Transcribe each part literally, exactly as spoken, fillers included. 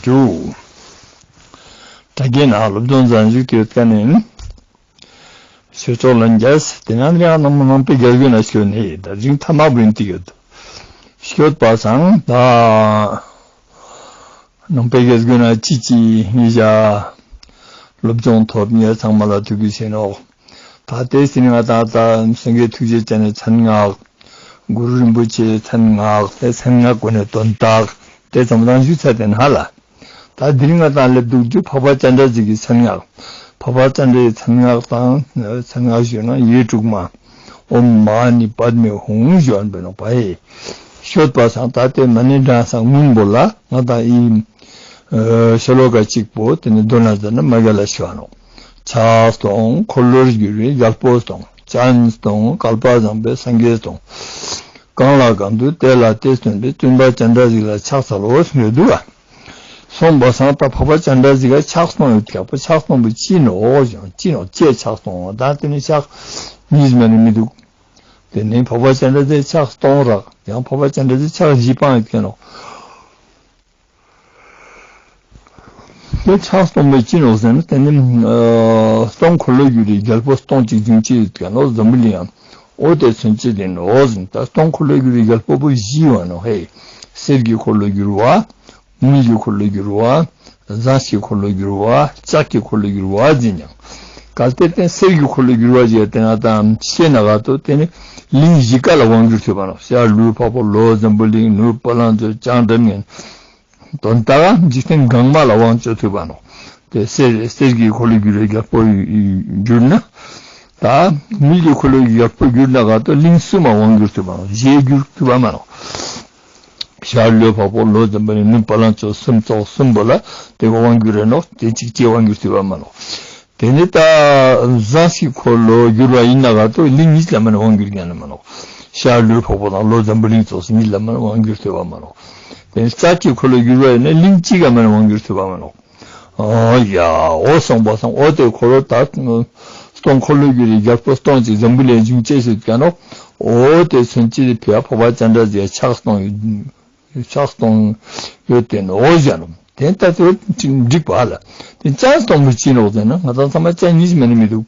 འདུག་དྲ་རྒྱའི་ནང་སློབ་སྦྱོང་མཛད་བཞུགས་དུས་ཀ་ནས། ཆོས་ཚོགས་ལ་འཇལ། དེ་ནང་ནས་ཡང་ནང་ནང་པའི་རྒྱལ་སྒོའི་ནང་ཞོན་ནས་ད་ཅིང་ཐ་མ་བུན་ཏི་ཡོད། ཤོད་པ་སང་ད་ནང་པའི་རྒྱལ་སྒོའི་ནང་ཅི་ཅི་ངེད་ཅག་སློབ་སྦྱོང་ཐོབ་ངས་ཚང་མ་ལ་ཐུགས་རྗེ་ཆེ་ནོག་ད་ལྟའི་ཟིན་ང་ད་ད་སེང་གེ་ཐུགས་རྗེ་ཅན་ནས་མཚན་སྔགས། གུ་རུ་རིན་པོ་ཆེའི་མཚན་སྔགས་དེ་མཚན་སྔགས་ཀུན་ནས་དོན་དག་དེ་ཙམ་དང་ཞུ་ཚར་ཏེ་ན་ལ། ད་འདིར་ང་དང་སླེབས་འདུག་རྒྱུ་འཕགས་པ་སྤྱན་རས་གཟིགས་ཀྱི་མཚན་སྔགས། འཕགས་པ་སྤྱན་རས་ཀྱི་མཚན་སྔགས་དང་མཚན་སྔགས་ཞུས་ན་ཡེ་དྲུག་མ། ཨོཾ་མ་ཎི་པདྨེ་ཧཱུྃ་ཞུ་བ་འབད་ནོག་པ་ཧེ། ཤོད་པ་སང་ད་ལྟའི་མ་ཎི་བགྲང་སང་སྔོན་པོ་ལ་ང་དང་ཨི། ཤོ་ལོ་ཀ་གཅིག་པོ་དེ་ནི་འདོན་ན་ཟེར་ན་མ་ག་ལ་ཞུ་བ་ནོག་ཕྱག་སྟོང་འཁོར་ལོར་གྱུར་པའི་རྒྱལ་པོ་སྟོང་། སྤྱན་སྟོང་བསྐལ་པ་བཟང་པོའི་སངས་རྒྱས་སྟོང་། གང་ལ་གང་འདུལ་དེ་ལ་དེ་སྟོན་པའི། བཙུན་པ་སྤྱན་རས་གཟིགས་ལ་ཕྱག་འཚལ་ལོ་ཟེར་འདུག་ག་སོང་བ་སང་ད་འཕགས་པ་སྤྱན་རས་གཟིགས་ལ་ཕྱག་སྟོང་ཡོད་ཀྱག་པ་ཕྱག་སྟོང་པོ་ཅི་ནོག་ཞང་ཅི་ནོག་ཅེས་ཕྱག་སྟོང་ད་དེ་ནི་ཕྱག་གཉིས་མ་ནི་མི་འདུག་དེ་ནི་འཕགས་པ་སྤྱན་རས་གཟིགས་ཕྱག་སྟོང་རག་ཡང་འཕགས་པ་སྤྱན་རས་གཟིགས་ཕྱག་བཞི་སྤང་ཡོད་ཀྱག་ནོག་དེ་ཕྱག་སྟོང་པོ་ཅི་ནོག་ཟེར་ན་དེ་ནི་ཨ་སྟོང་འཁོར་ལོས་སྒྱུར་བའི་རྒྱལ་པོ་སྟོང་གཅིག་འབྱུང་བྱེད་ཡོད་ཀྱག་ནོག་འཛམ་བུ་གླིང་ཡང་འོ་དེ་མཚོན་བྱེད་དེ་ནོག་ཟེར་ད་སྟོང་འཁོར་ལོས་སྒྱུར་བའི་རྒྱལ་པོ་པོ་བཞི་ཡོད་ནོག་ཧེ། གསེར་གྱི་འཁོར་ལོས་སྒྱུར་བ། དངུལ་གྱི་འཁོར་ལོས་སྒྱུར་བ། ཟངས་ཀྱི་འཁོར་ལོས་སྒྱུར་བ། ལྕགས་ཀྱི་འཁོར་ལོས་སྒྱུར་བ་ཟེར་ཀྱང་། གལ་ཏེ་དེ་གསེར་གྱི་འཁོར་ལོས་སྒྱུར་བ་ཞེས་དེ་ན་དང་ཤེས་ན་ག་ཏོ་དེ་ནི་གླིང་བཞི་ཀ་ལ་དབང་བསྒྱུར་ཐུབ་པ་ནོག་ཤར་ལུས་འཕགས་པོ་ལྷོ་འཛམ་བུ་གླིང་ནུབ་བ་ལང་སྤྱོད་བྱང་སྒྲ་སྙན། དོན་དག་འཇིག་རྟེན་གང་མ་ལ་དབང་བསྒྱུར་ཐུབ་པ་ནོག་དེ་གསེར་གསེར་གྱི་འཁོར་ལོས་སྒྱུར་བའི་རྒྱལ་པོ་གྱུར་ན། ད་དངུལ་གྱི་འཁོར་ལོའི་རྒྱལ་པོ་གྱུར་ན་ག་ཏོ་གླིང་གསུམ་མ་དབང་བསྒྱུར་ཐུབ་པ་ནོག་གཞན་བསྒྱུར་ཐུབ་པ་མ་ནོག་ཤར་ལུས་འཕགས་པོ་ལྷོ་འཛམ་བུ་གླིང་ནུབ་བ་ལང་སྤྱོད་གསུམ་ཙོགས་གསུམ་པོ་ལ་དེ་ག་དབང་བསྒྱུར་རེ་ནོག་དེ་གཅིག་གཅིག་དབང་བསྒྱུར་ཐུབ་པ་མ་ནོག་དེ་ནི་ད་ཟངས་ཀྱི་འཁོར་ལོ་བསྒྱུར་བ་ཡིན་ན་ག་ཏོ་གླིང་གཉིས་ལ་མ་ནི་དབང་བསྒྱུར་ཀྱང་ན་མ་ནོག་ཤར་ལུས་འཕགས་པོ་དང་ལྷོ་འཛམ་བུ་གླིང་ཙོགས་གཉིས་ལ་མ་ནི་དབང་བསྒྱུར་ཐུབ་པ་མ་ནོག་དེ་ནི་ལྕགས་ཀྱི་འཁོར་ལོ་བསྒྱུར་བ་ཡིན་ན་གླིང་གཅིག་ག་མ་ནི་དབང་བསྒྱུར་ཐུབ་པ་མ་ནོག་ཨོ་ཡ། འོ་སོང་པ་སང་འོ་དེ་འཁོར་ལོ་ད་སྟོང་འཁོར་ལོས་སྒྱུར་བའི་རྒྱལ་པོ་སྟོང་གཅིག་འཛམ་བུ་གླིང་འབྱུང་བྱེད་ཟེར་ཀྱང་ནོག་འོ་དེ་མཚོན་བྱེད་ཕི་ཡ་འཕགས་པ་སྤྱན་རས་གཟིགས་ཕྱག་སྟོང་ཡོད། ཕྱག་སྟོང་ཡོད་དེ་ནོག་ཨོ་ཞེས་ནོག་དེ་ལྟ་དེ་འགྲིག་པ་ལ། དེ་སྤྱན་སྟོང་པོ་ཅི་ནོག་ཟེར་ན་ང་ཚང་ཚང་མ་སྤྱན་གཉིས་མ་ནི་མི་འདུག་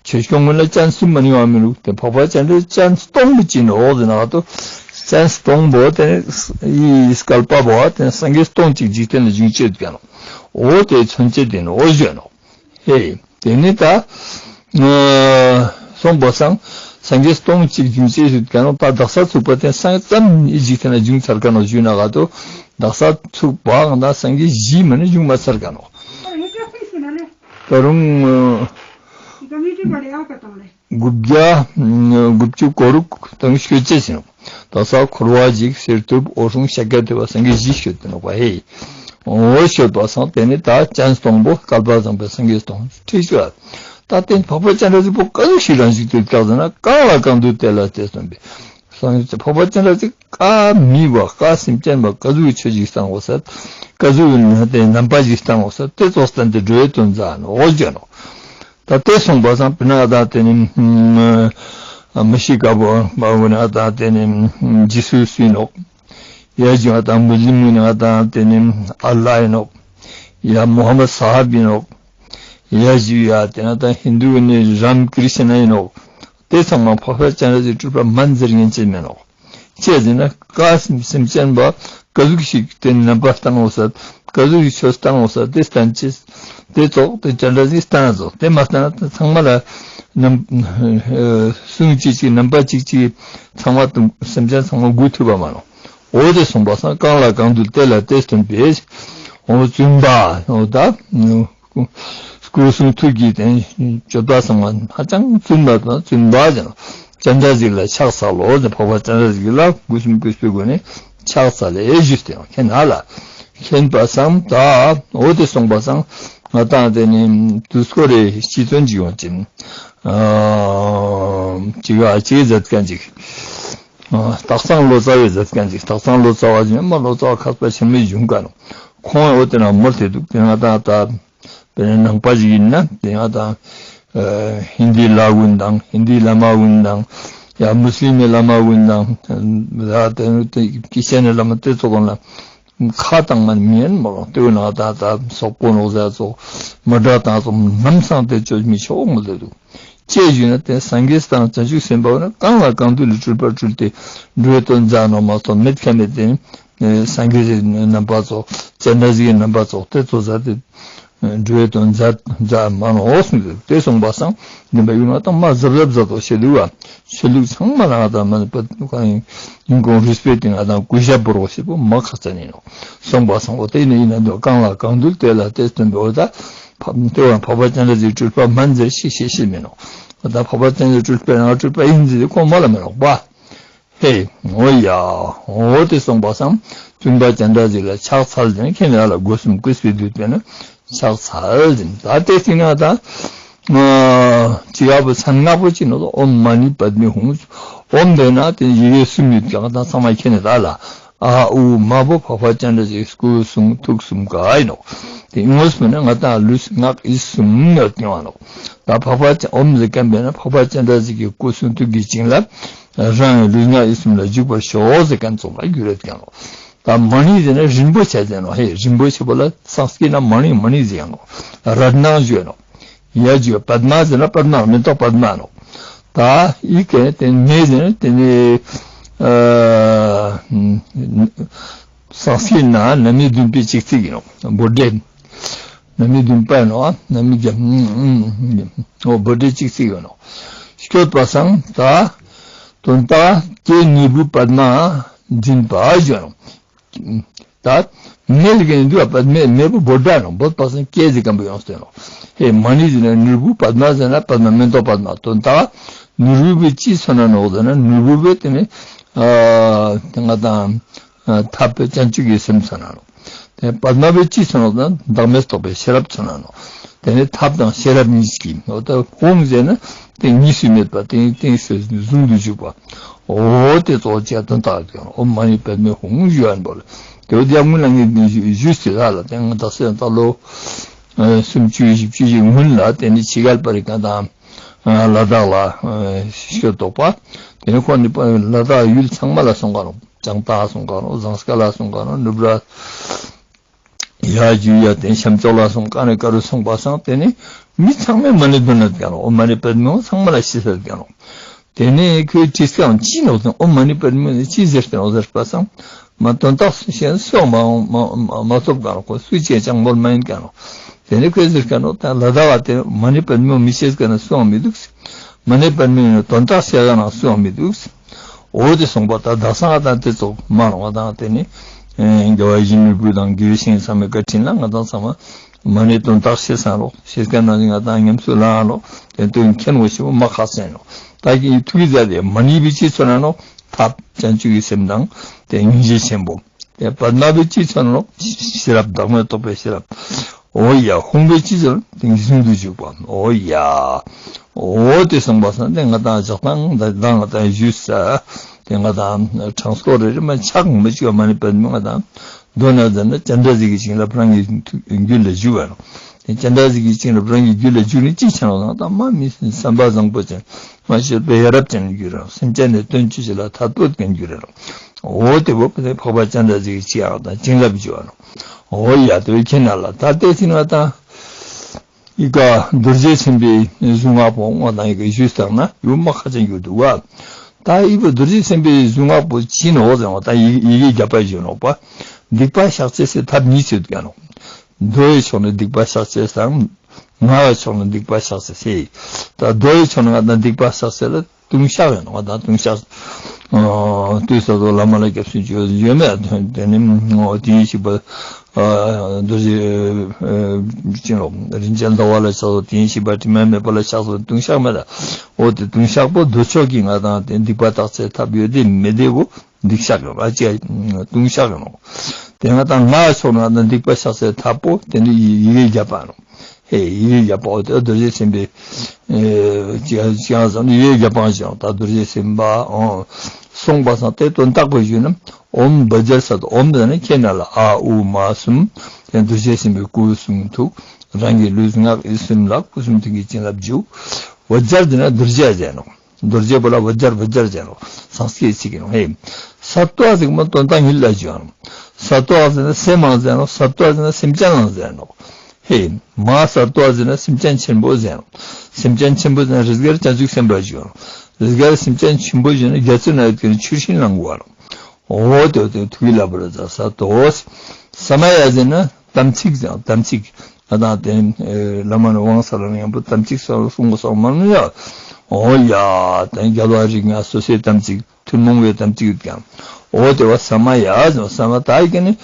ཆོས་སྐྱོང་ཀུན་ལ་སྤྱན་གསུམ་མ་ནི་ཡོང་མི་འདུག་དེ་འཕགས་པ་སྤྱན་རས་སྤྱན་སྟོང་པོ་ཅི་ནོག་ཟེར་ན་ང་ཚོ་སྤྱན་སྟོང་པོ་དེ་ཡི་བསྐལ་པ་པོ་དེ་སངས་རྒྱས་སྟོང་གཅིག་འཇིག་རྟེན་ལ་འབྱུང་བྱེད་ཀྱང་ནོག་འོ་དེ་མཚོན་བྱེད་དེ་ནོག་ཨོ་ཞེས་ནོག་ཧེ། དེ་ནི་ད་སོང་པ་སང་སངས་རྒྱས་སྟོང་གཅིག་འབྱུང་བྱེད་ཟེར་ཀྱང་ནོག་ད་དག་ས་ཚུགས་པ་དེ་སངས་ཙམ་ཨི་འཇིག་རྟེན་ལ་འབྱུང་ཚར་ཀ་ནོག་ཞུས་ན་ག་ཏོ་དག་ས་ཚུགས་པའང་ད་སངས་རྒྱས་བཞི་མ་ནི་འབྱུང་མ་ཚར་ཀ་ནོག་ད་རུང་དགུ་བརྒྱ་དགུ་བཅུ་གོ་དྲུག་དང་ཤོད་ཅེས་ཟིན་ནོག་དག་ས་འཁོར་བ་འཇིག་གསེར་ཐུབ་འོད་སྲུང་ཤཱཀྱ་ཐུབ་པ་སངས་རྒྱས་བཞི་ཤོད་དེ་ནོག་པ་ཧེ། འོ་ཤོད་པ་སང་དེ་ནི་ད་སྤྱན་སྟོང་པོ་བསྐལ་པ་བཟང་པོའི་སངས་རྒྱས་སྟོང་ཁྲིད་ཤོད། ད་དེ་འཕགས་པ་སྤྱན་རས་གཟིགས་པོ་ག་ཟུག་ཞིག་རང་བཞིན་དུ་བཀག་ཟེར་ན་གང་ལ་གང་འདུལ་དེ་ལ་དེ་སྟོན་པའི་སངས་རྒྱས་འཕགས་པ་སྤྱན་རས་གཟིགས་ཀ་མི་བ་ཀ་སེམས་ཅན་བ་ཀ་ཟུག་ཆོས་ཤིག་སྟན་འོ་ས་ཀ་ཟུག་ན་དེ་རྣམ་པ་ཞིག་སྟན་འོ་ས་དེ་ཙོགས་སྟན་ཏེ་འགྲོ་བའི་དོན་མཛད་ནོག་འོ་ཅེས་ནོག་ད་དེ་སོང་པ་སང་དཔེར་ན་ད་དེ་ནི་མ་ཤི་ཀ་པོ་མ་འོ་ན་ད་དེ་ནི་ཇི་སུ་སུ་ནོག་ཡ་ཇི་ང་དང་མུ་སླིམ་ཡིན་ང་དང་དེ་ནི་ཨ་ལ་ཡིན་ནོག་ཡ་མུ་ཧམ་མད་སཱ་ཧབ་ཡིན་ནོག་ཡ་ཇི་ཡ་དེ་ན་དང་ཧིན་དུ་ནི་རམ་ཀྲི་ཤི་ན་ཡིན་ནོག་དེ་ཚང་མ་འཕགས་པ་སྤྱན་རས་གཟིགས་སྤྲུལ་པ་མ་ཟེར་ཉན་ཅེས་མེད་ནོག་ཅེས་ཟེར་ན་ཀ་སེམས་ཅན་པ་ཀ་ཟུག་ཞིག་དེ་རྣམ་པ་སྟན་འོ་ས་ཀ་ཟུག་ཞིག་ཆོས་སྟན་འོ་ས་དེ་སྟན་ཅེས་དེ་ཙོགས་དེ་སྤྱན་རས་གཟིགས་སྟན་ཙོགས་དེ་མ་སྟན་ན་ཚང་མ་ལ་རྣམ་གསུང་གཅིག་གཅིག་རྣམ་པ་གཅིག་གཅིག་ཚང་མ་དུ་སེམས་ཅན་ཚང་མ་མགུ་ཐུབ་པ་མ་ནོག་འོ་དེ་སོང་པ་སང་གང་ལ་གང་འདུལ་དེ་ལ་དེ་སྟོན་པས། འོ་བཙུན་པ་འོ་ད་སྐུ་གསུང་ཐུགས་ཀྱི་དེ་སྤྱོད་པ་ཚང་མ་ཧ་ཅང་བཙུན་པ་དང་བཙུན་པ་ཅན་སྤྱན་རས་གཟིགས་ལ་ཕྱག་འཚལ་ལོ་ཟེར་འཕགས་པ་སྤྱན་རས་གཟིགས་ལ་སྒོ་གསུམ་གུས་པའི་སྒོ་ནས་ཕྱག་འཚལ་ལེ་ཞུས་ཏེ་མཁྱེན་ན་ལ་མཁྱེན་པ་སང་ད་འོ་དེ་སོང་པ་སང་ང་དང་དེ་ནི་དུས་འཁོར་རེ་སྤྱི་དོན་གྱི་ཡོང་ཅིང་ཅིག་ཨ་ཅིག་མཛད་མཁན་ཅིག་སྟག་ཚང་ལོ་ཙཱ་བས་མཛད་མཁན་ཅིག་སྟག་ཚང་ལོ་ཙཱ་བ་ཅིག་མ་ལོ་ཙཱ་བ་མཁས་པ་ཆེན་མོའི་གཞུང་བཀའ་ནོ། ཁོང་འོ་དེ་ན་མོལ་ཏེ་འདུག་དེ་ང་དང་ད་དཔེར་ན་ནང་པ་ཞིག་ཡིན་ན་དེ་ང་དང་ཧིན་དིའི་ལྷ་ཀུན་དང་ཧིན་དིའི་བླ་མ་ཀུན་དང་ཡ་མུ་སི་ལིམ་གྱི་བླ་མ་ཀུན་དང་ཡ་དེ་ནི་ཀི་ཤན་གྱི་བླ་མ་དེ་ཚོ་ཀུན་ལ་ ཁ་དང་མ་མིན་མ་རུང་། ལྟོས་ན་ད་ད་སོག་པོ་ནོག་ཟ་ཚོ་མི་འདྲ་དང་ཚོ་ནམ་སང་དེ་བཅོས་མི་ཆོག་མི་ལེ་འདུག་ཅེས་ཞུས་ན། དེ་སངས་རྒྱས་དང་བྱང་ཆུབ་སེམས་དཔའ་ནི་གང་ལ་གང་འདུལ་ལ་སྤྲུལ་པ་སྤྲུལ་ཏེ་འགྲོ་བའི་དོན་མཛད་ནོ་མ་གཏོགས། མེད་ཁ་མེད་དེ་སངས་རྒྱས་རྣམ་པ་ཚོ་སྤྱན་རས་གཟིགས་རྣམ་པ་ཚོ་དེ་ཚོ་ཟ་དེ་འགྲོ་བའི་དོན་མཛད་མཛད་མ་ནོ་གསུངས་ཏེ། དེ་གསུངས་པ་སང་འདི་འབའ་ཡུལ་ང་དང་མ་གཟབ་གཟབ་མཛད་དོ་ཞེས་འདུག་བ། ཆོས་ལུགས་ཚང་མ་ལ་ང་དང་མ་ནི་པ་གང་ཡིན་གོང་རིས་པེག་ཏི་ང་དང་གུས་ཞབས་འབུལ་རོགས་ཞེས་པོ་མ་ཁ་ཚ་ནི་ནོ་གསུངས་པ་སང་། འོ་དེ་ནི་ཡིན་ན་འདུག་གང་ལ་གང་འདུལ་དེ་ལ་དེ་སྟོན་པའི་འོ་ད། ཕ་དེ་བ་འཕགས་པ་སྤྱན་རས་གཟིགས་སྤྲུལ་པ་མ་མཛད་ཤིག་ཤེས་ཤེས་མིན་ནོ། ད་འཕགས་པ་སྤྱན་རས་གཟིགས་སྤྲུལ་པའི་ནང་སྤྲུལ་པ་ཡིན་ཟེར་ཁོང་མ་ལ་མི་ལོག་པ། ཧེ། འོ་ཡ། འོ་དེ་གསུངས་པ་སང་སྟོན་པ་སྤྱན་རས་གཟིགས་ལ་ཕྱག་འཚལ་ཟིན། ཁྱེད་ནི་ཨ་ལ་སྒོ་གསུམ་གུས་པས་འདུད་པས་ན་ཕྱག་འཚལ་ཟིན། ད་དེ་སྟེང་ན་ད་ཅི་ཡ་བུ་མཚན་སྔགས་པོ་ཅི་ནོ། ཨོཾ་མ་ཎི་པདྨེ་ཧཱུྃ། ཨོཾ་དེ་ན་དེ་ཡི་གེ་གསུམ་ཡོད་ཀྱང་ད་ཚང་མ་ཁྱེད་ནི་ད་ལ། ཨ་ཨུ་མ་བོ་འཕགས་པ་སྤྱན་རས་གཟིགས་སྐུ་གསུང་ཐུགས་གསུམ་ཀ་ཡིན་ནོ། དེ་དངོས་སུ་ནི་ང་དང་ལུས་ངག་ཡིད་གསུམ་ཡོད་ཀྱང་ནོ། ད་འཕགས་པ་སྤྱན་ཨོཾ་ཟེར་མཁན་པས་ན་འཕགས་པ་སྤྱན་རས་གཟིགས་ཀྱི་སྐུ་གསུང་ཐུགས་ཀྱི་བྱིན་རླབས་རང་གི་ལུས་ངག་ཡིད་གསུམ་ལ་འཇུག་པར་ཤོག་ཟེར་མཁན་ཚོ་ལ་འགྱུར་ཡོད་ཀྱང་ནོ། ད་མ་ཎི་ཟེར་ན་རིན་པོ་ཆེ་ཟེར་ནོ། ཧེ་རིན་པོ་ཆེ་པོ་ལ་སངས་སྐྱེས་ན་མ་ཎི་མ་ཎི་ཟེར་ཡང་ནོ། རཏྣ་ཞུ་ནོ། ཡ་ཇུ་པདྨ་ཟེར་ན་པདྨ་མེ་ཏོག་པདྨ་ནོ། ད་ཡི་གེ་དེ་མེ་ཟེར་ན་དེ་ནི་ཨ་སངས་རྒྱས་ན་ན་མི་བདུན་པའི་གཅིག་ཚིག་ཡིན་ནོ། བྷོ་ཌེ། ན་མི་བདུན་པ་ཡིན་ནོ། ན་མི་བརྒྱ། ཨོ་བྷོ་ཌེ་གཅིག་ཚིག་ཡིན་ནོ། སྐྱོད་པ་སང་ད་དོན་དག་ཀྱེ་ནོར་བུ་པདྨ་འཛིན་པ་ཞུ་ནོ། ད་མེ་ལ་གན་འདུག་པ་མེ་མེ་བུ་བྷོ་ཌ་ནོ། བོད་པ་སང་ཀྱེ་ཟེར་མཁན་པོ་ཡོང་སྟེ་ནོ། ཧེ་མ་ཎི་ཟེར་ན་ནོར་བུ། པདྨ་ཟེར་ན་པདྨ་མེ་ཏོག་པདྨ། དོན་དག་ནོར་བུ་བས་ཅི་མཚོན་ན་ནོ་ཟེར་ན་ནོར་བུ་བས་དེ་ནི་ཨ་ང་དང་ཐབས་པའི་བྱང་ཆུབ་ཀྱི་སེམས་མཚོན་ན་ནོ། དེ་པདྨ་བས་ཅི་མཚོན་ན་ཟེར་ན་བདག་མེད་རྟོགས་པའི་ཤེས་རབ་མཚོན་ན་ནོ། དེ་ནི་ཐབས་དང་ཤེས་རབ་གཉིས་ཀྱིས་ནོ། ད་ཧཱུྃ་ཟེར་ན་དེ་གཉིས་སུ་མེད་པ་དེ་དེ་ཟུང་དུ་འཇུག་པ། འོ་དེ་ཚོ་ཅག་དོན་དག་དེ་ཨོཾ་མ་ཎི་པདྨེ་ཧཱུྃ་ཞུ་ཡན་པོ་ལ། དེ་བོ་དེ་སྔོན་ལ་ངས་ཞུས་ཟེར་ལ་ལ་དེ་ང་ད་སེ་ད་ལོ་སུམ་ཅུ་བཞི་བཅུ་ཞིག་སྔོན་ལ་དེ་ནི་ཕྱི་རྒྱལ་པ་རི་ཀ་དང་ལ་དྭགས་ལ་ཤོད་དོག་པ། དེ་ནི་ཁོ་ནི་ལ་དྭགས་ཡུལ་ཚང་མ་ལ་སོང་ག་རུང་། ལྕང་རྟ་སོང་ག་རུང་། ཟངས་དཀར་ལ་སོང་ག་རུང་། ནུབ་ར། ཡ་ཇུ་ཡ་དེ་ཤམ་ཅོག་ལ་སོང་། ཀ་ནི་ཀ་རུ་སོང་པ་སང་དེ་ནི་མི་ཚང་མས་མ་ཎི་འདོན་ན་དགའ་རོགས། ཨོཾ་མ་ཎི་པདྨེ་ཧཱུྃ་ཚང་མ་ལ་ཤེས་ས་དགའ་རོགས། དེ་ནས་ཁོས་དྲིས་ཀྱང་ཅི་ནོ་ཟེར། ཨོཾ་མ་ཎི་པདྨེ་ཧཱུྃ་ཅི་ཟེར་ཏེ་ནོ་ཟེར་པ་སང་མ་དོན་དག་སུ་ཤེས་སུའང་མ་མ་མ་ཐོབ་དགའ་རོགས། ཁོ་སུ་ཅེས་ཀྱང་མོལ་མ་ཡིན་དགའ་རོགས། དེ་ནས་ཁོས་ཟེར་ག་ནོ་ད་ལ་དྭགས་དེ་མ་ཎི་པདྨེ་ཧཱུྃ་མི་ཤེས་ག་ན་སུའང་མི་འདུག། མ་ཎི་པདྨེ་ཧཱུྃ་དོན་དག་ཤེས་ག་ན་སུའང་མི་འདུག། འོ་དེ་སོང་པ་ད་དག་ས་ང་དང་དེ་ཚོ་མ་རུང་བ་དང་དེ་ནི་ཨེ་རྒྱལ་བ་ཡིད་བཞིན་ནོར་བུ་དང་དགེ་བའི་བཤེས་གཉེན་ཚང་མའི་བཀའ་དྲིན་ལ་ང་དང་ཚང་མ་མ་ཎིའི་དོན་དག་ཤེས་ས་རོགས། ཤེས་མཁན་ནང་བཞིན་ང་དང་ཉམས་སུ་བླང་རོགས། དེ་དོན་མཁྱེན་འོ་ཞེས་པ་མ་ཁག་སེང་རོགས། ད་ཀྱི་ཐུགས་ཀྱི་མཛད་དེ་མ་ཎི་བི་ཅི་མཚོན་ན་ནོ། ཐབས་བྱང་ཆུབ་ཀྱི་སེམས་དང་དེ་སྙིང་རྗེ་ཆེན་པོ། དེ་པདྨ་བི་ཅི་མཚོན་ན་ནོ། ཤེས་རབ་བདག་མེད་རྟོགས་པའི་ཤེས་རབ། འོ་ཡ་ཧཱུྃ་བི་ཅི་མཚོན་ན་དེ་ཟུང་དུ་འཇུག་པ། འོ་ཡ། འོ་དེ་གསུངས་པ་སང་དེ་ང་དང་ཇག་དང་ད་ང་དང་ཞུས་ས། དེ་ང་དང་གྲངས་སྐོར་རེ་རེ་མ་ཆག་མི་ཆུག་མ་ཎི་པདྨེ་ང་དང་འདོན་ན་ཟེར་ན་སྤྱན་རས་གཟིགས་ཀྱི་བྱིན་རླབས་རང་གི་རྒྱུད་ལ་འཇུག་པ་རེད། དེ་སྤྱན་རས་གཟིགས་ཀྱི་བྱིན་རླབས་རང་གི་རྒྱུད་ལ་འཇུག་ནས་ཅི་བྱ་ནོ་ཟེར་ན་ད་མ་མི་བསམ་པ་བཟང་པོ་ཅན་མ་ཤེས་པའི་ཡ་རབས་ཅན་གྱུར་རོགས། སེམས་ཅན་ནི་དོན་ཆོས་ཅི་ལ་ཐར་འདོད་མཁན་གྱུར་རོགས། འོ་དེ་བོ་དེ་འཕགས་པ་སྤྱན་རས་གཟིགས་ཀྱི་ཅི་ཡང་དང་བྱིན་རླབས་འཇུག་པ་རེད། འོ་ཡ་དེ་བས་ཁྱེད་ན་ལ་ད་ལྟའི་ཚེ་ང་དང་ཡི་ག་རྡོ་རྗེ་སེམས་དཔའི་གཟུངས་སྔགས་པོ་ང་དང་ཡི་ག་ཞུས་བཏང་ན་ཡོད་མ་ཁ་ཅན་གྱུར་འདུག་བ། ད་ཡི་ག་རྡོ་རྗེ་སེམས་དཔའི་གཟུངས་སྔགས་པོ་ཅི་ནོ་ཟེར་བ་ད་ཡི་ཡི་གེ་བརྒྱ་པ་ཞུ་ནོ་པ། སྡིག་པ་བཤགས་བྱེད་ཟེར་ཐབས་གཉིས་ཡོད་ཀྱང་ནོ། མདོ་ཡི་ཕྱོགས་ནས་སྡིག་པ་བཤགས་བྱེད་དང་། སྔགས་ཀྱི་ཕྱོགས་ནས་སྡིག་པ་བཤགས་བྱེད་ཟེར། ད་མདོ་ཡི་ཕྱོགས་ནས་ང་དང་སྡིག་པ་བཤགས་བྱེད་ལ་ལྟུང་བཤགས་ཡོད་ནོ། ང་དང་ལྟུང་བཤགས་ཨ་ལྟོས་ས་དོ་བླ་མ་ལ་སྐྱབས་སུ་མཆིའོ་ཡོད་མེད་དེ་ནི་དེ་ཡི་ཤིས་པ་ཨ་རྡོ་རྗེ་ཨ་ཅི་ནོ་རིན་ཆེན་ཟླ་བ་ལ་ཕྱག་སོ་དེ་ཡི་ཤིས་པ་དྲི་མ་མེད་པ་ལ་ཕྱག་སོ་ལྟུང་བཤགས་མེད་ད། འོ་དེ་ལྟུང་བཤགས་པོ་མདོ་ཕྱོགས་ཀྱི་ང་དང་དེ་སྡིག་པ་བཤགས་བྱེད་ཐབས་ཡོད་དེ་མེད་དེ་བོ། སྡིག་བཤགས་ཡོང་ཨ་ཅེ་ལྟུང་བཤགས་ཡོང་། དེ་ང་དང་སྔགས་ཕྱོགས་ནང་དང་སྡིག་པ་བཤགས་སའི་ཐབས་པོ་དེ་འདྲ་ཡི་ཡི་གེ་བརྒྱ་པ་ནོ། ཧེ་ཡི་གེ་བརྒྱ་པ་འོ་དེ་རྡོ་རྗེ་སེམས་དཔའི་ཅི་ཅི་ཡང་ཟེར་ན་ཡི་གེ་བརྒྱ་པ་ཞིག་ཡང་ད་རྡོ་རྗེ་སེམས་དཔའ་ཨང་གསུངས་པ་སང་དེ་དོན་དག་པོ་ཞུས་ན་ཨོཾ་བཛྲ་སཏྭ་ཨོཾ་དེ་ནི་ཁྱེད་ན་ལ་ཨ་ཨུ་མ་གསུམ་དེ་རྡོ་རྗེ་སེམས་དཔའི་སྐུ་གསུང་ཐུགས་རང་གི་ལུས་ངག་ཡིད་གསུམ་ལ་སྐུ་གསུང་ཐུགས་ཀྱི་བྱིན་རླབས་འཇུག། བཛྲ་དེ་ན་རྡོ་རྗེ་ཟེར་ནོ། རྡོ་རྗེ་པོ་ལ་བཛྲ་བཛྲ་ཟེར་རོ། སངས་རྒྱས་ཚིག་གི་ནོ་ཧེ། སཏྭ་ཟེར་མ་དོན་དག་ཉིད་ལ་བརྗོད་ཨ་ནོ། ས་ཏོ་ཟེར་ན་སེམས་མ་ཟེར་ནོ། ས་ཏོ་ཟེར་ན་སེམས་ཅན་ལ་ཟེར་ནོ། ཧེ། མ་ས་ཏོ་ཟེར་ན་སེམས་ཅན་ཆེན་པོ་ཟེར་ནོ། སེམས་ཅན་ཆེན་པོ་ཟེར་ན་རིགས་དགར་བྱང་ཆུབ་སེམས་དཔའ་ཞུ་ནོ། རིགས་དགར་སེམས་ཅན་ཆེན་པོ་ཞུ་ན་རྒྱ་མཚོ་ན་ཡོད་མཁན་ཆུ་ཤིང་ལ་འགོ་བ་ནོ། འོ་དེ་དེ་ཐུགས་ལ་བར་ཟ་ས་ཏོ། ས་མ་ཡ་ཟེར་ན་དམ་ཚིག་ཟེར་ནོ། དམ་ཚིག་ང་དང་དེ་བླ་མ་ནི་དབང་ས་ལ་ཡང་པོ་དམ་ཚིག་སོགས་གསུང་གོ་སོགས་མ་ནུ་ཡ། འོ་ཡ། དེ་རྒྱལ་བ་རིགས་ལྔ་སོ་སོའི་དམ་ཚིག་ཐུན་མོང་བའི་དམ་ཚིག་ཡོད་ཀྱང་། འོ་དེ་བ་ས་མ་ཡ་ཟེར་ནོ། ས་མ་ད་ཡི་གེ་ནི།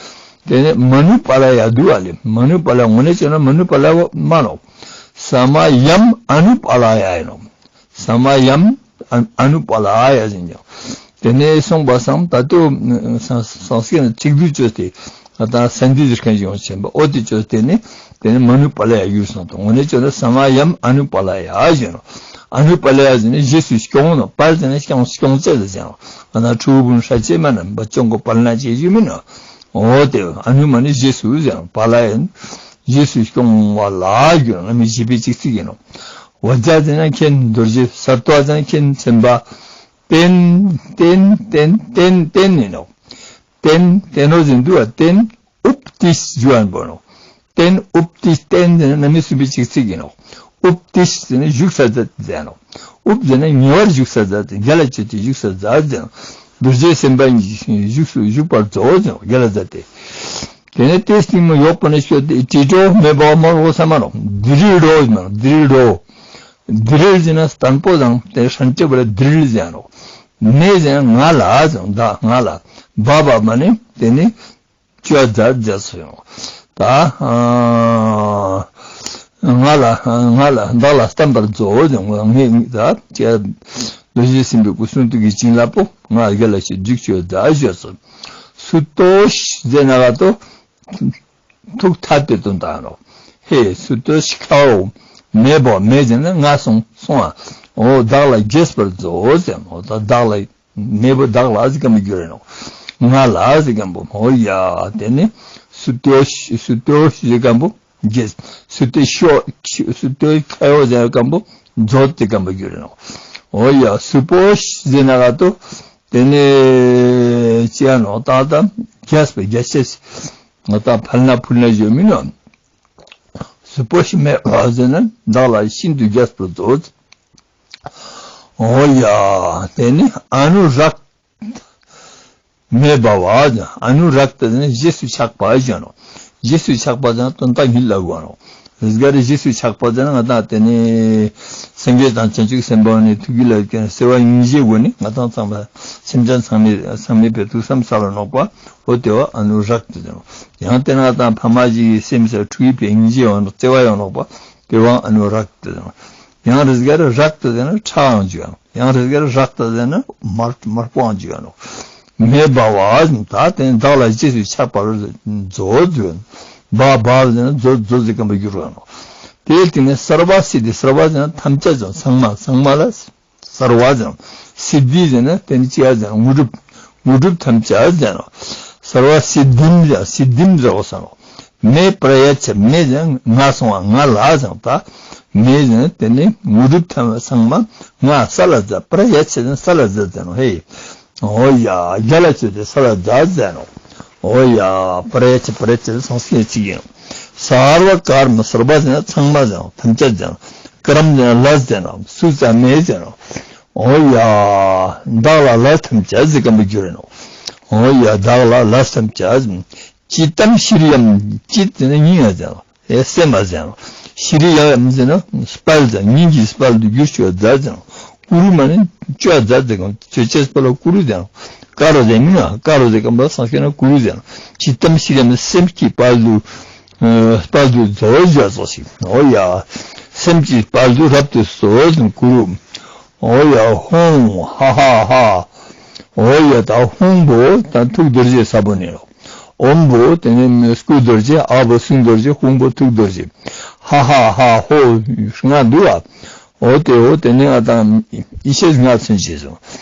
དེ་ནི་མ་ནུ་པ་ལ་ཡ་འདུག་བ་ལེ། མ་ནུ་པ་ལ་ཡ་ངོ་ནས་བྱས་ན་མ་ནུ་པ་ལ་ཡ་མ་ནོ། ས་མ་ཡམ་ཨ་ནུ་པ་ལ་ཡ་ཡིན་ནོ། ས་མ་ཡམ་ཨ་ཨ་ནུ་པ་ལ་ཡ་ཟེར་ཀྱང་། དེ་ནས་གསུངས་པ་སང་ད་ལྟོ་སང་སང་སྐད་ནི་ཚིག་སྡུད་བཅོས་ཏེ་ད་སན་དི་ཟེར་མཁན་ཞིག་ཡོང་ཆེན་པ་འོ་དེ་བཅོས་ཏེ་ནི་དེ་ནི་མ་ནུ་པ་ལ་ཡ་ཡུལ་སོང་དང་། འོ་ནས་བཅོས་ན་ས་མ་ཡམ་ཨ་ནུ་པ་ལ་ཡ་ཟེར་ནོ། ཨ་ནུ་པ་ལ་ཡ་ཟེར་ནི་རྗེས་སུ་སྐྱོང་ནོ། པལ་ཟེར་ན་སྐྱོང་སྐྱོང་ཚད་ལ་ཟེར་ནོ། ང་ན་ཁྲུ་བུན་ཧྲ་ཅེ་མ་ན་བ་ཅོང་གོ་པལ་ན་ཅེ་ཞུ་མི་ནོ། འོ་དེ་ཨ་ནུ་མ་ནི་རྗེས་སུ་ཟེར་ནོ། པ་ལ་ཡ་རྗེས་སུ་སྐྱོང་བ་ལ་ཡ་ཟེར་ནོ། ང་མི་བྱེད་པའི་ཚིག་ཚིག་ཡིན་ནོ། བ་ཛ་ཟེར་ན་མཁན་རྡོ་རྗེ། ས་ཏོ་ཟེར་ན་མཁན་སེམས་དཔའ། ཏེན་ཏེན་ཏེན་ཏེན་ཏེན་ཡིན་ནོ། ཏེན་ཏེན་རོ་ཟེར་འདུག་བ། ཏེན་ཨུབ་ཏིས་ཞུ་བ་ཡིན་པ་ནོ། ཏེན་ཨུབ་ཏིས། ཏེན་ཟེར་ན་རྣམ་དབྱེ་གསུམ་པའི་ཚིག་ཚིག་ཡིན་ནོ། ཨུབ་ཏིས་ཟེར་ན་བཞུགས་ས་མཛད་ཟེར་ནོ། ཨུབ་ཟེར་ན་ཉེ་བར་བཞུགས་ས་མཛད་དེ་རྒྱ་ལ་སྤྱོད་དེ་བཞུགས་ས་མཛད་ཟེར་ནོ། རྡོ་རྗེ་སེམས་དཔའ་བཞུགས་སུ་བཞུགས་པར་མཛོད་ཟེར་ནོ། རྒྱ་ལ་མཛད་དེ། དེ་ནས་ཏེ་སྟིང་མ་ཡོག་པ་ནས་བཤད་དེ་ཏི་ཏྲོ་མེ་བའོ་མ་རོ་ས་མ་རོ། དི་རི་རོ་ཟེར་ནོ། དི་རི་རོ། དི་རིལ་ཟེར་ན་སྟན་པོ་དང་དེ་ཧྲན་ཅེ་བ་ལ་དི་རིལ་ཟེར་ནོ། མེ་ཟེར་ན་ང་ལ་ཟེར་ནོ། ད་ང་ལ། བ་བ་མ་ནི་དེ་ནི་བཅོ་ཛ་ཛ་སོ་ཡོང་། ད་ང་ལ་ང་ལ་བདག་ལ་བསྟན་པར་མཛོད་ཟེར་ནོ། ངས་ད་ཅེ་ལོ་ཞེས་ཟིན་པའི་སྐུ་གསུང་ཐུགས་ཀྱི་བྱིན་རླབས་པོ་ང་རྒྱལ་ལ་ཞེས་འཇིགས་བཅོ་ཛ་བཅོ་སོ། སུ་ཏོ་ཤི་ཟེར་ན་ག་ཏོ། ཐུགས་ཐད་དེ་དོན་དག་རོ། ཧེ་སུ་ཏོ་ཤི་ཁ་འོ། མེ་བོ་མེ་ཟེར་ན་ང་སོང་སོང་ཨ། འོ་བདག་ལ་རྒྱས་པར་མཛོད་ཟེར་ནོ། ད་བདག་ལ་མེ་བོ་བདག་ལ་ཟེར་མཁན་པོ་གྱུར་རེད་ནོ། ང་ལ་ཟེར་མཁན་པོ་འོ་ཡ་དེ་ནི་སུ་ཏོ་ཤི་སུ་ཏོ་ཤི་ཟེར་མཁན་པོ་རྒྱས། སུ་ཏོ་ཤོ་སུ་ཏོ་ཁ་འོ་ཟེར་མཁན་པོ་མཛོད་ཟེར་མཁན་པོ་གྱུར་རེད་ནོ། འོ་ཡ་སུ་པོ་ཤི་ཟེར་ན་ག་ཏོ། དེ་ནས་ཅི་ཡ་ནོ་ཏག་ཏག་རྒྱས་པའི་རྒྱས་ཤེས། ང་ད་ཕལ་ན་ཕུལ་ན་ཞུ་མི་ནོ། སུ་པོ་ཤི་མེ་བ་ཟེར་ན་བདག་ལ་ཤིན་ཏུ་རྒྱས་པར་མཛོད། འོ་ཡ། དེ་ནི་ཨ་ནུ་རཀ་མེ་བ་བ་ཟེར་ཨ་ནུ་རཀ་ཏ་ཟེར་ན་རྗེས་སུ་ཆགས་པ་ཞུ་ནོ། རྗེས་སུ་ཆགས་པ་ཟེར་ན་དོན་དག་ཉིད་ལ་གོ་ནོ། རིས་ག་རི་རྗེས་སུ་ཆགས་པ་ཟེར་ན་ང་དང་དེ་ནི་སངས་རྒྱས་དང་བྱང་ཆུབ་སེམས་དཔའ་ནི་ཐུགས་ཀྱི་ལ་བརྩེ་བ་སྙིང་རྗེའི་སྒོ་ནས་ང་དང་ཚང་མ་སེམས་ཅན་ཚང་མའི་ཚང་མའི་བེ་ཐུགས་བསམ་ས་ལ་ནོག་པ། འོ་དེ་བ་ཨ་ནུ་རཀ་ཏ་ཟེར་ནོ། ཡང་དེ་ན་དང་ཕ་མ་གཅིག་གི་སེམས་སུ་འཁྲུལ་པའི་སྙིང་རྗེ་ཡོང་ནོག་བརྩེ་བ་ཡོང་ནོག་པ། དེ་བའང་ཨ་ནུ་རཀ་ཏ་ཟེར་ནོ། ཡང་རིས་ག་རི་རཀ་ཏ་ཟེར་ན་ཁྲག་ཡང་འཇུ་ཡང་། ཡང་རིས་ག་རི་རཀ་ཏ་ཟེར་ན་དམར་དམར་པོའང་འཇུ་ཡང་ནོ། མེ་བ་བ་ད་དེ་བདག་ལ་རྗེས་སུ་ཆགས་པར་མཛོད་ཟེར། བ་བ་ཟེར་ན་མཛོད་མཛོད་ཟེར་མཁན་པོ་གྱུར་བ་ནོ། དེའི་སྟེང་ནས་སརྦ་སིདྡྷི། སརྦ་ཟེར་ན་ཐམས་ཅད་ཀྱང་ཚང་མ་ཚང་མ་ལ་སརྦ་ཟེར་ནོ། སིདྡྷི་ཟེར་ན་དེ་ནི་ཅི་ཡ་ཟེར་ན་དངོས་གྲུབ་དངོས་གྲུབ་ཐམས་ཅད་ཟེར་ནོ། སརྦ་སིདྡྷིམ་ཟེར་སིདྡྷིམ་ཟེར་བ་ཟེར་ནོ། མེ་པྲ་ཡ་ཆ་མེ་ཟེར་ན་ང་སོང་བ་ང་ལ་ཟེར་ནོ། ད་མེ་ཟེར་ན་དེ་ནི་དངོས་གྲུབ་ཐམས་ཚང་མ་ང་ས་ལ་ཛ། པྲ་ཡ་ཆ་ཟེར་ན་ས་ལ་ཛ་ཟེར་ནོ། ཧེ། འོ་ཡ། རྒྱ་ལ་སྤྱོད་དེ་ས་ལ་ཛ་ཟེར་ནོ། འོ་ཡ། པྲ་ཡ་ཆ་པྲ་ཡ་ཆ་ཟེར་སང་སྐད་ཅིག་ཡིན། སརྦ་ཀརྨ། སརྦ་ཟེར་ན་ཚང་མ་ཟེར་ནོ། ཐམས་ཅད་ཟེར་ནོ། ཀརྨ་ཟེར་ན་ལས་ཟེར་ནོ། སུ་ཙ་མེ་ཟེར་ནོ། འོ་ཡ། བདག་ལ་ལས་ཐམས་ཅད་ཟེར་མཁན་པོ་གྱུར་རེད་ནོ། འོ་ཡ། བདག་ལ་ལས་ཐམས་ཅད། ཅིཏྟམ་ཤྲི་ཡམ། ཅིཏྟ་ཟེར་ན་སྙིང་ཡ་ཟེར་ནོ། ཨེ་སེམས་པ་ཟེར་ནོ། ཤྲི་ཡམ་ཟེར་ན་དཔལ་ཟེར། སྙིང་གི་དཔལ་དུ་གྱུར་ཅོ་ཛ་ཟེར་ནོ། ཀུ་རུ་མ་ནི་ཅོ་ཛ་ཟེར་གམ་ཅོ་ཅེས་པ་ལ་ཀུ་རུ་ཟེར་ནོ། ཀ་རོ་ཟེར་མི་ན་ཀ་རོ་ཟེར་གམ་པ་སང་ཤེ་ན་ཀུ་རུ་ཟེར་ནོ། ཅིཏྟམ་ཤྲི་ཡམ་སེམས་ཀྱི་དཔལ་དུ་དཔལ་དུ་རྫོགས་བཞག་སོ་ཞིག། འོ་ཡ། སེམས་ཀྱི་དཔལ་དུ་རབ་ཏུ་གསོལ་ཟེར་ཀུ་རུ། འོ་ཡ། ཧཱུྃ་ཧ་ཧ་ཧ། འོ་ཡ། ད་ཧཱུྃ་པོ་ད་ཐུགས་རྡོ་རྗེ་ས་བོན་ནི་ལོ། ཨོཾ་པོ་དེ་ནི་སྐུ་རྡོ་རྗེ། ཨ་པོ་གསུང་རྡོ་རྗེ། ཧཱུྃ་པོ་ཐུགས་རྡོ་རྗེ། ཧ་ཧ་ཧ་ཧོ་ལྔ་འདུག་ཨ། འོ་དེ་འོ་དེ་ནི་ང་དང་ཡེ་ཤེས་ལྔ་མཚོན་བྱེད་སོང་།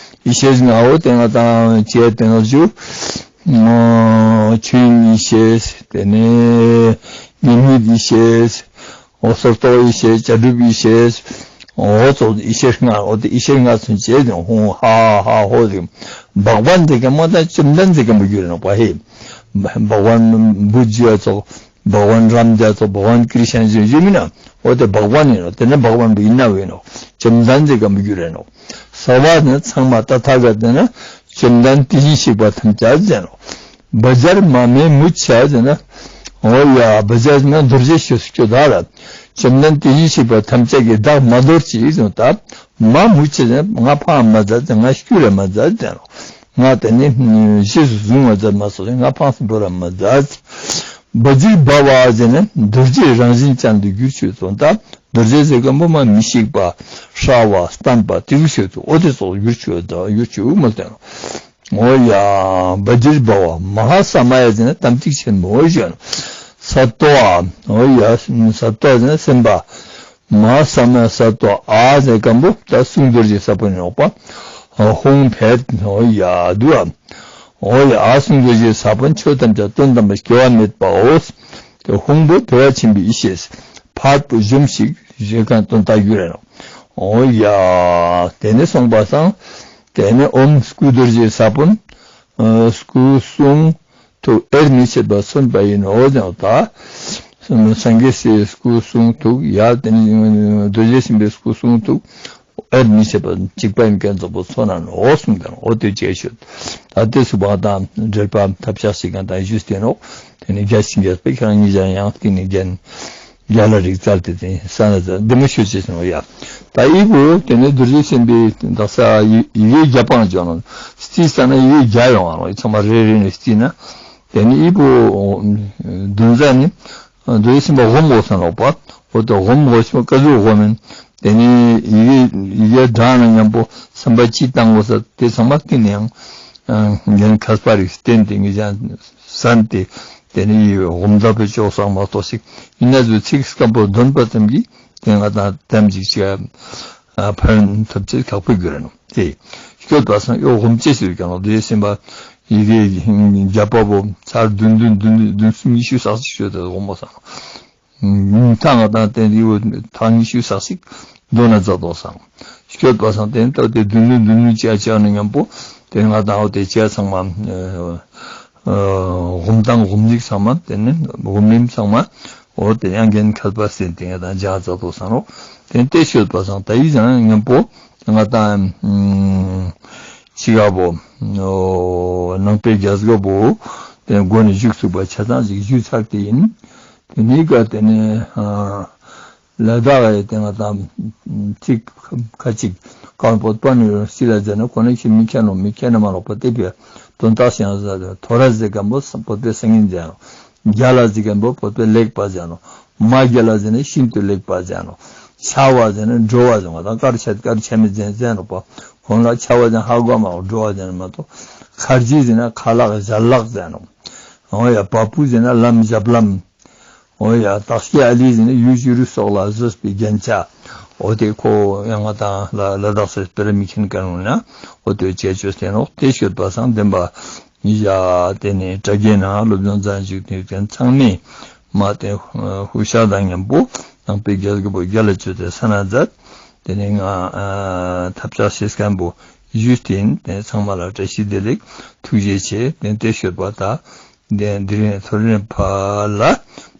ཡེ་ཤེས་ལྔ་འོ་དེ་ང་དང་བྱས་དེ་ནོ་ཞུ། ཆོས་དབྱིངས་ཡེ་ཤེས། དེ་ནི་ཉེར་ལྔའི་ཡེ་ཤེས། འོ་སོར་རྟོག་ཡེ་ཤེས། བྱ་གྲུབ་ཡེ་ཤེས། འོ་ཙོགས་ཡེ་ཤེས་ལྔ། འོ་དེ་ཡེ་ཤེས་ལྔ་མཚོན་བྱེད་དེ་ཧཱུྃ་ཧ་ཧ་ཧོ་དེ། འབག་པ་འདི་ག་མ་དང་བཅོམ་ལྡན་འདས་གམ་པོ་གྱུར་ནོག་པ་ཧེ། བྷག་ཝན་བུ་ཇི་ཡ་ཚོགས། བྷག་ཝན་རམ་དེ་ཚོགས། བྷག་ཝན་ཀྲི་ཤན་ཟེར་ཡོད་མིན་ན། འོ་དེ་བྷག་ཝན་ཡིན་ནོ། དེ་ནི་བྷག་ཝན་བི་ན་བས་ནོ། བཅོམ་ལྡན་ཟེར་གམ་བུ་གུ་རེད་ནོ། སརྦ་ནི་ཚང་མ། ཏ་ཐཱ་ག་ཏ་ནི་བཅོམ་ལྡན་དེ་བཞིན་གཤེགས་པ་ཐམས་ཅད་ཟེར་ནོ། བཛྲ་མ་མེ་མུ་ཆ་ཟེར་ན། འོ་ཡ། བཛྲ་ཟེར་ན་རྡོ་རྗེ་ཞེས་སུ་ཁྱོད་བདག་ལ། བཅོམ་ལྡན་དེ་བཞིན་གཤེགས་པ་ཐམས་ཅད་ཀྱིས་བདག་མ་དོར་ཅིག་ཟེར་ནོ། ད་མ་མུ་ཆ་ཟེར་ན་ང་ཕངས་མ་མཛད་ཟེར། ང་སྐྱུར་ར་མ་མཛད་ཟེར་ནོ། ང་དེ་ནི་རྗེས་སུ་བཟུང་བ་མཛད་མ་སོང་ཟེར། ང་ཕངས་སུ་འགྲོ་ར་མ་མཛད། བཛྲ་བྷ་བ་ཟེར་ན་རྡོ་རྗེ་རང་བཞིན་ཅན་དུ་གྱུར་ཅིག་ཟེར་ནོ། ད་རྡོ་རྗེ་ཟེར་མཁན་པོ་མ་མི་ཤིགས་པ། ཧྲ་བ། བརྟན་པ། དེ་གི་ཞོར་དུ་འོ་དེ་སོགས་གྱུར་ཅིག་ད་གྱུར་ཅིག་མ་ཟེར་ནོ། འོ་ཡ། བཛྲ་བྷ་བ། མ་ཧཱ་ས་མ་ཡ་ཟེར་ན་དམ་ཚིག་ཆེན་མོ་ཞེས་ནོ། ས་ཏྭ། འོ་ཡ། ས་ཏྭ་ཟེར་ན་སེམས་དཔའ། མ་ཧཱ་ས་མ་ཡ་ས་ཏྭ། ཨ་ཟེར་མཁན་པོ་ད་གསུང་རྡོ་རྗེ་ས་བོན་ཡོག་པ། ཧཱུྃ་ཕཊ། འོ་ཡ་དུ་ཨ། འོ་ཡ། ཨ་གསུང་རྡོ་རྗེ་ས་བོན་ཆོས་ཐམས་ཅད་དོན་དམ་པར་སྐྱེ་བ་མེད་པའོ། དེ་ཧཱུྃ་པོ་བདེ་བ་ཆེན་པོའི་ཡེ་ཤེས། ཕཊ་པོ་གཞོམ་གཞིག་ཞེས་མཁན་དོན་དག་གྱུར་རེད་ནོ། འོ་ཡ། དེ་ནས་སོང་པ་སང་། དེ་ནས་ཨོཾ་སྐུ་རྡོ་རྗེ་ས་བོན། ཨ་སྐུ་གསུང་ཐུགས་དབྱེར་མི་ཕྱེད་པར་མཚོན་པ་ཡིན་ནོ་ཟེར་ནོ། ད་སངས་རྒྱས་སའི་སྐུ་གསུང་ཐུགས། ཡ་དེ་ནས་རྡོ་རྗེ་སེམས་དཔའི་སྐུ་གསུང་ཐུགས་དབྱེར་མི་ཕྱེད་པར་གཅིག་པ་ཡིན་མཁན་ཙོགས་པོ་མཚོན་ན་ནོ་གསུངས་ཏེ། འོ་དེ་བྱས་ཤོད། ད་དེ་སུ་བ་དང་འགྲེལ་པ་ཐབས་ཤག་ཞིག་གང་དང་ཞུས་ཏེ་ནོ། དེ་ནས་རྒྱ་ཆེན་རྒྱས་པའི་ཁྱེད་རང་གཉིས་ཀྱང་ཡང་བསྟན་ནས་རྒྱན། རྒྱ་ལ་རིག་རྩལ་དེ་དེ་ས་ན་ཚ་འདི་མོ་ཤོད་ཅེས་ཟེར་ནོ་ཡ། ད་ཨི་བོ་དེ་ནས་རྡོ་རྗེ་སེམས་དཔའི་དག་ས་ཡི་ཡི་གེ་བརྒྱ་པང་ཅོ་ནོ། སྟི་ས་ན་ཡི་གེ་བརྒྱ་ཡོང་བ་ནོ། ཨི་ཚང་མ་རེ་རེ་ནས་སྟི་ན། དེ་ནས་ཨི་བོ་དོན་ས་ནི་རྡོ་རྗེ་སེམས་དཔའ་སྒོམ་འོ་ས་ནོ་པ། འོ་དེ་སྒོམ་འོ་ཞིག་ཀ་ཟུག་སྒོམ་མིན། དེ་ནས་ཡི་གེ་ཡི་གེ་བགྲང་ན་མཉམ་པོ་སེམས་པ་སྤྱི་བཏང་འོ་ས་དེ་ཚང་མ་སྟི་ནས་ཡང་རྒྱན་མཁས་པ་རིགས་བསྟན་དེ་ངེད་ཅག་བསམ་སྟེ། དེ་ནི་ཡི་སྒོམ་ཟླ་བའི་ཅོག་སང་མ་གཏོགས་ཤིག་ཡིན་ན་ཚོ་ཚིག་སྐམ་པོ་འདོན་པ་ཙམ་གྱིས་དེ་ང་དང་དམ་ཅིག་ཅིག་ཕན་ཐོབ་ཚེ་ཁག་པོ་གྱུར་ནོ། དེ་སྐྱོད་པ་སང་ཡོ་སྒོམ་ཅེས་ཟེར་ཀྱང་ལོ། དེ་སེམས་པ་ཡི་གེ་བརྒྱ་པ་བོ་ཚར་བདུན་བདུན་བདུན་བདུན་གསུམ་ཉི་ཤུ་ཙམ་ཞིག་སྐྱོད་དེ་སྒོམ་པ་སང་། ཐང་ང་དང་བསྟན་འདི་བོ་ཐང་ཉི་ཤུ་ཙམ་ཞིག་མདོར་ན་མཛད་དོ་སང་། སྐྱོད་པ་སང་བསྟན་ཏོ་དེ་བདུན་བདུན་བདུན་བདུན་བཅས་བཅས་ནས་མཉམ་པོ་དེ་ང་དང་འོ་དེ་བཅས་ཚང་མ་སྒོམ་དང་སྒོམ་ཉིག་ཚང་མ་དེ་ནི་སྒོམ་རིམ་ཚང་མ་འོ་དེ་ཡང་རྒྱན་མཁས་པ་བསྟན་དེ་ང་དང་སྦྱར་མཛད་དོ་སང་རོ། དེ་དེ་སྐྱོད་པ་སང་ད་ཡིག་ཚང་མཉམ་པོ་དེ་ང་དང་ཅི་ག་བོ་ནང་པའི་རྒྱལ་སྒོ་བོ་དེ་མགོ་ནས་བཞུགས་ཚུགས་པ་ཆ་ཚང་ཞིག་བཞུགས་ཚར་དེ་ཡིན། དེ་ནས་ཀ་དེ་ནས་ལ་དྭགས་ཡི་དེ་ང་དང་ཚིག་ཁ་ཅིག་གང་བོད་པ་ནི་སི་ལ་ཟེར་ན་ཁོ་ནི་ཤི་མི་ཁྱེར་ནོ། མི་ཁྱེར་ན་མ་ལོག་པ་དེ་བས་དོན་དག་ཤེས་ཡང་ཟ་དེ་ཐོ་ར་ཟེར་གམ་པོ་བོད་པའི་སང་ཉིན་ཟེར་ནོ། རྒྱ་ལ་ཟེར་གམ་པོ་བོད་པའི་ལེགས་པ་ཟེར་ནོ། མ་རྒྱ་ལ་ཟེར་ནི་ཤིན་ཏུ་ལེགས་པ་ཟེར་ནོ། ཆ་བ་ཟེར་ནི་འགྲོ་བ་ཟེར་ནོ། ད་དཀར་ཆ་དཀར་ཆ་མི་ཟེར་ཟེར་ནོ་པ། ཁོང་ལ་ཆ་བ་ཟེར་ཧ་གོ་མ་འགྲོ་བ་ཟེར་ནི་མ་གཏོགས། ཁར་ཇི་ཟེར་ན་ཁ་ལག་ཞལ་ལག་ཟེར་ནོ། འོ་ཡ། བ་སྤུ་ཟེར་ན་ལམ་ཞབས་ལམ། འོ་ཡ། སྟག་སྐྱེས་ཨ་ལི་ཟེར་ན་ཡུལ་ཅི་རུ་སོགས་ལ་བཟོས་པའི་རྒྱན་ཆ། འོ་དེ་ཁོ་ཡང་ང་དང་ལ་ལ་དྭགས་སི་སྤེ་ར་མི་ཁྱེར་ག་རུང་ན་འོ་དེ་བྱས་བཅོས་ཏེ་ནོ། དེ་ཤོད་པ་སང་བདེན་པ་ཡ། དེ་ནས་དྲ་རྒྱའི་ནང་སློབ་སྦྱོང་མཛད་བཞུགས་དེ་ཚང་མས་མ་དེ་ཧུ་ཤ་དང་མཉམ་པོ་ནང་པའི་རྒྱལ་སྒོ་བོ་རྒྱ་ལ་བཅོས་ཏེ་ས་ན་མཛད། དེ་ནས་ང་ཐབས་ཆག་ཤེས་མཁན་པོ་ཞུས་ཏེ་ཡིན། དེ་ཚང་མ་ལ་བཀྲ་ཤིས་བདེ་ལེགས་ཐུགས་རྗེ་ཆེ། དེ་དེ་ཤོད་པ་ད། དེ་འདི་རིང་ཐོ་རེ་ཕ་ལ་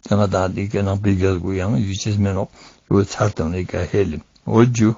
དེ་ང་དང་དེ་གའི་ནང་པའི་རྒྱལ་སྒོ་ཡང་ཡུལ་ཆེས་མེད་ནོག་ཡོད་ཚར་དང་ལས་ཀ་ཧེ་ལེམ་འོ་རྒྱུ།